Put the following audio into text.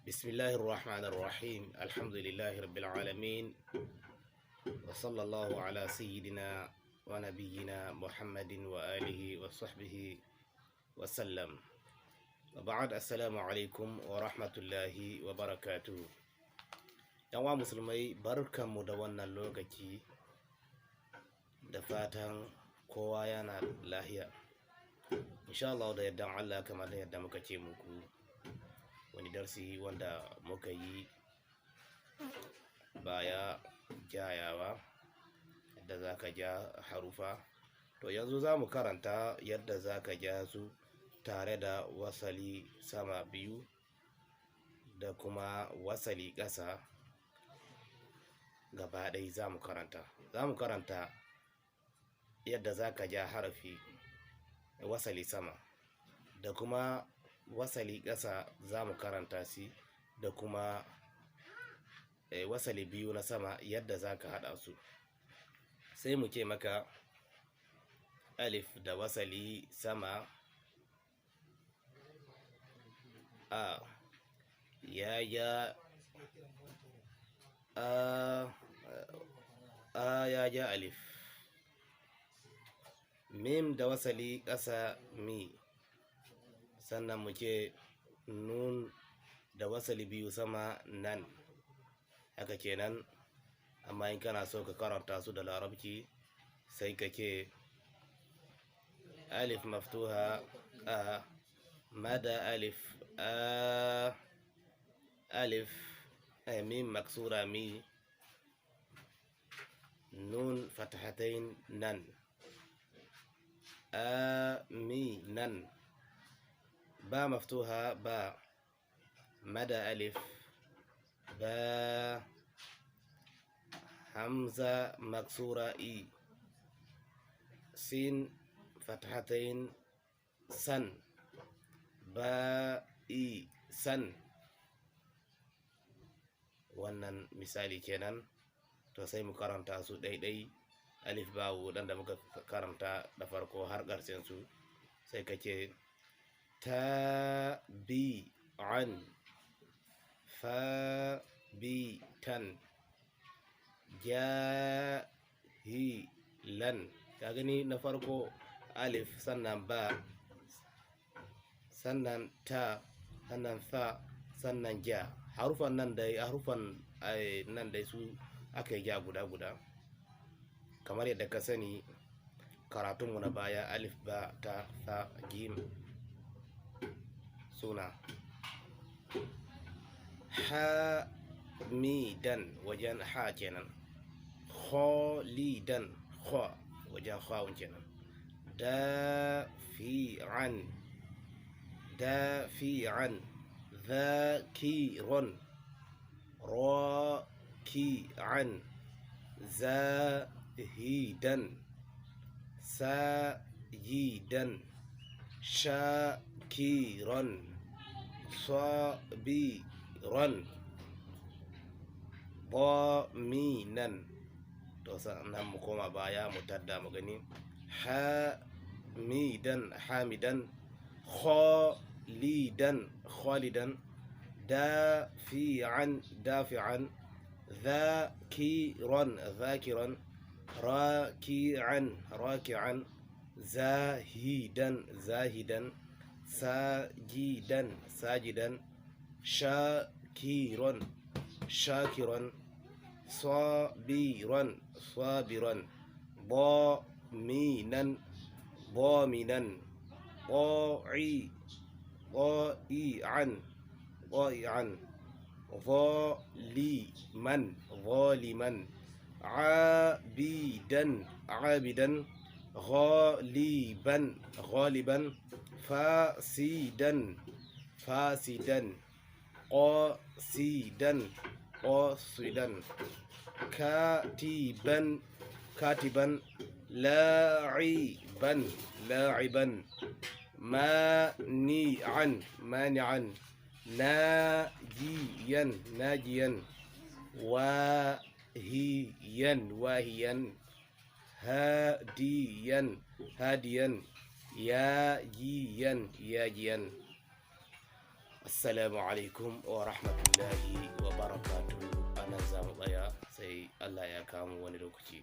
بسم الله الرحمن الرحيم، الحمد لله رب العالمين، وصلى الله على سيدنا ونبينا محمد وآله وصحبه وسلم، وبعد، السلام عليكم ورحمة الله وبركاته. 'Yan uwa musulmai, barkanmu da wannan lokaci, da fatan kowa yana lahiya. Insha Allah, da yardan Allah, kamar da yadda muka ce muku wani darasi wanda muka yi baya, jayawa yadda za ka ja harufa. To, yanzu za mu karanta yadda za ka ja su tare da wasali sama biyu da kuma wasali ƙasa gaba ɗaya. Za mu karanta yadda za ka ja harafi wasali sama da kuma wasali ƙasa. Za mu karanta shi da kuma wasali biyu na sama, yadda za ka haɗa su. Sai mu ce maka alif da wasali sama a, ya ja a, a ya ja alif, mim da wasali ƙasa mi, sannan mu ce nun da wasali biyu sama nan. Haka kenan. Amma in kana so ka karanta su da Larabci, sai ka ce alif maftuha a, mada alif a, alif mim maksura mi, nun fathatain nan, a mi nan, ba maftuha ba, mada alif ba, hamza maksura i, sin fathatain san, ba i san. Wannan misali kenan. To, sai mu karanta su ɗaiɗai, alif bawu waɗanda muka karanta da farko har ƙarshen su. Sai ka ce ta bi an, fa bi tan, jahilan. Ka gani, na farko alif, sannan ba, sannan ta, sannan fa, sannan ja. Harufan nan dai, harufan nan dai, su aka yi ja guda guda, kamar yadda ka sani karatunmu na baya: alif, ba, ta, fa, jim suna ha midan wajen ha kenan, khalidan kha wajen khawun kenan, dafi'an, dafi'an, dhakiran, raki'an, zahidan, sajidan, shakiran, sabiran, ضامنا. To, sannan mu koma baya mu tadda mu gani: hamidan, hamidan, khalidan, khalidan, dafi'an, dafi'an, ذاكرا، ذاكرا، راكعا، راكعا، زاهدا، زاهدا، ساجدا، ساجدا، شاكرا، شاكرا، صابرا، صابرا، ضامنا، ضامنا، طاعي، طائعا، طائعا، ظالما، ظالما، عابدا، عابدا، غالبا، غالبا، فاسدا، فاسدا، قاصدا، قاصدا، كاتبا، كاتبا، لاعبا، لاعبا، مانعا، مانعا، ناجيا، ناجيا، واهيا، واهيا، هاديا، هاديا، ياجيا، ياجيا. Assalamu alaikum wa rahmatullahi wa barakatuhu. Anan za mu tsaya, sai Allah ya kawo wani lokaci.